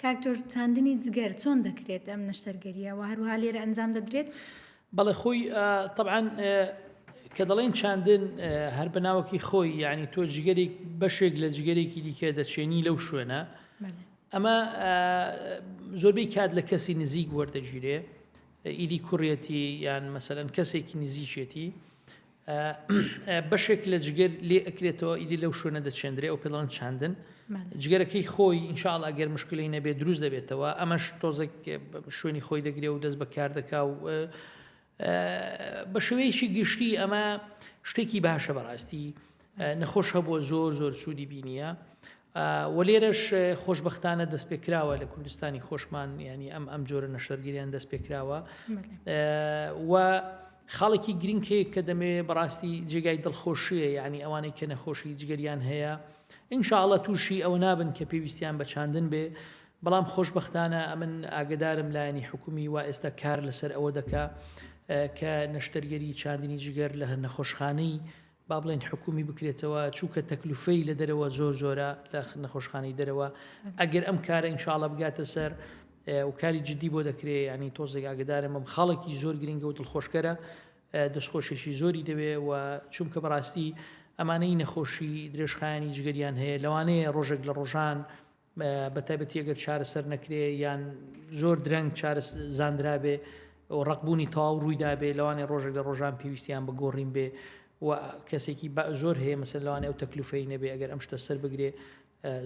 کاک دکتۆر چاندنی جگەر چۆن دەکرێت ئەم نەشتەرگەریە وە هەروەها لێرە ئەنجام دەدرێت؟ بەڵێ خۆی تەبعەن کە دەڵێن چاندن هەر بە ناوەکی خۆی یعنی تۆ جگەرێک بەشێک لە جگەرێکی دیکە دەچێنی لەو شوێنە ئەمە زۆربەی کات لە کەسی نزیک وەردەگیرێ ئیدی کوڕێتی یان مەسەلەن کەسێکی نزیکێتی بەشێک لە جگەر لێ ئەکرێتەوە ئیدی لەو شوێنە دەچێندرێ ئەو پێڵەن چاندن جگەرەکەی خۆی ئینشاءاللە ئەگەر مشکلەی نەبێت دروست دەبێتەوە ئەمەش تۆزێک شوێنی خۆی دەگرێ و دەست بەکار دەکا و بە شێوەیەکی گشتی ئەمە شتێکی باشە بەڕاستی نەخۆش هەبووە زۆر زۆر سوودی بینیە و لێرەش خۆشبەختانە دەست پێکراوە لە کوردستانی خۆشمان ینی ئەم ئەم جۆرە نەشتەرگەریان دەست پێکراوە و خاڵێکی گرنگ هەیە کە دەمەوێ بەڕاستی جێگای دڵخۆشیە یعنی ئەوانەی کە نەخۆشی جگەریان هەیە ئینشاءاللە تووشی ئەوە نابن کە پێویستیان بە چاندن بێ بەڵام خۆشبەختانە ئەمن ئاگدارم لایەنی حکومی وا ئێستا کار لەسەر ئەوە دەکا کە نەشتەرگەری چاندنی جگەر لە نەخۆشخانەی با بڵێین حکومی بکرێتەوە چووکە تەکلفەی لە دەرەوە زۆر زۆرە لە نەخۆشخانەی دەرەوە ئەگەر ئەم کارە ئینشاءاللە بگاتە سەر و کاری جدی بۆ دەکرێ ینی تۆزێک ئاگدارم ئەم خاڵێکی زۆر گرنگە و دڵخۆشکەرە دەستخۆشێکی زۆری دەوێ و چونکە بەڕاستی ئەمانەی نەخۆشی درێژخایەنی جگەریان هەیە لەوانەیە ڕۆژێک لە ڕۆژان بەتایبەتی ئەگەر چارەسەر نەکرێ یان زۆر درەنگ چارەس زانرابێ و ڕقبوونی تەواو ڕوویدابێ لەوانێ ڕۆژێک لە ڕۆژان پێویستیان بە گۆڕین بێ و کەسێکی زۆر هەیە مەسەر لەوانێ ئەو تەکلفەی نەبێ ئەگەر ئەم شتە سەر بگرێ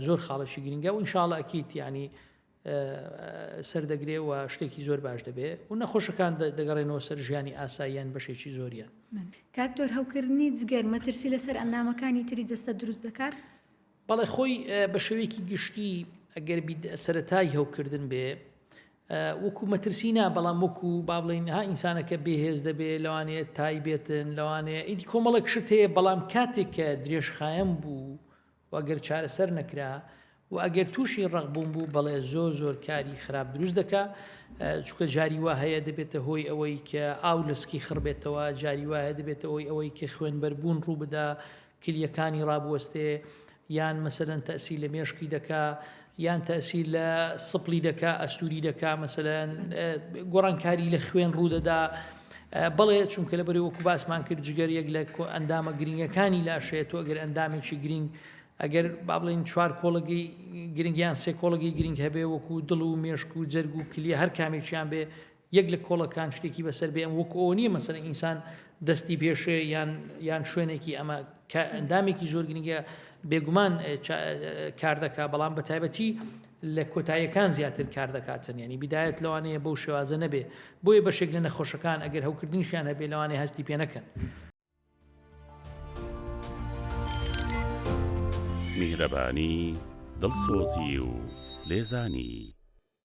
زۆر خاڵێکی گرنگە و ئینشاءاللە ئەکیت یعنی سەر دەگرێ و شتێکی زۆر باش دەبێ و نەخۆشەکان دەگەڕێنەوە سەر ژیانی ئاساییان بەشێکی زۆریان. کاک دکتۆر هەوکردنی جگەر مەترسی لەسەر ئەندامەکانی تری جەستە دروست دەکات؟ بەڵێ خۆی بە شێوەیەکی گشتی ئەگەر سەرەتای هەوکردن بێ وەکو مەترسی نا بەڵام وەکو با بڵین ها ئینسانەکە بێهێز دەبێ لەوانەیە تایبێتن لەوانەیە ئیدی کۆمەڵێک شت هەیە بەڵام کاتێک کە درێژخایەن بوو و ئەگەر چارەسەر نەکرا و ئەگەر تووشی ڕقبوون بوو بەڵێ زۆر زۆر کاری خراپ دروست دەکا چونکە جاری وا هەیە دەبێتە هۆی ئەوەی کە ئاو لە سکی خڕبێتەوە جاری وایە دەبێتە هۆی ئەوەی کە خوێنبەربوون ڕوو بدا کلیەکانی ڕابوەستێ یان مەسەلەن تەئسیر لە مێشکی دەکا یان تەئسیر لە سپڵی دەکا ئەستوری دەکا مەسەلەن گۆڕانکاری لە خوێن ڕوودەدا بەڵێ چونکە لە بەرەی وەکو باسمان کرد جگەر یەک لە ئەندامە گرنگەکانی لاشەیە تۆ ئەگەر ئەندامێکی گرنگ ئەگەر با بڵێین چوار کۆڵگەی گرنگ یان سێ کۆڵگەی گرنگ هەبێ وەکو دڵ و مێشک و جەرگ و کلیە هەر کامێکیان بێ یەک لە کۆڵەکان شتێکی بەسەر بێ ئەم وەکو ئەوە نییە مەسەلەن ئینسان دەستی بێشێ یان یان شوێنێکی ئەمە کە ئەندامێکی زۆر گرنگە بێگومان کار دەکا بەڵام بە تایبەتی لە کۆتاییەکان زیاتر کار دەکاتن ینی بیدایەت لەوانەیە بەو شێوازە نەبێ بۆیە بەشێک لە نەخۆشەکان ئەگەر هەوکردنیشیان هەبێ لەوانەیە هەستی پێ نەکەن. میهرەبانی، دڵسۆزی و لێزانی.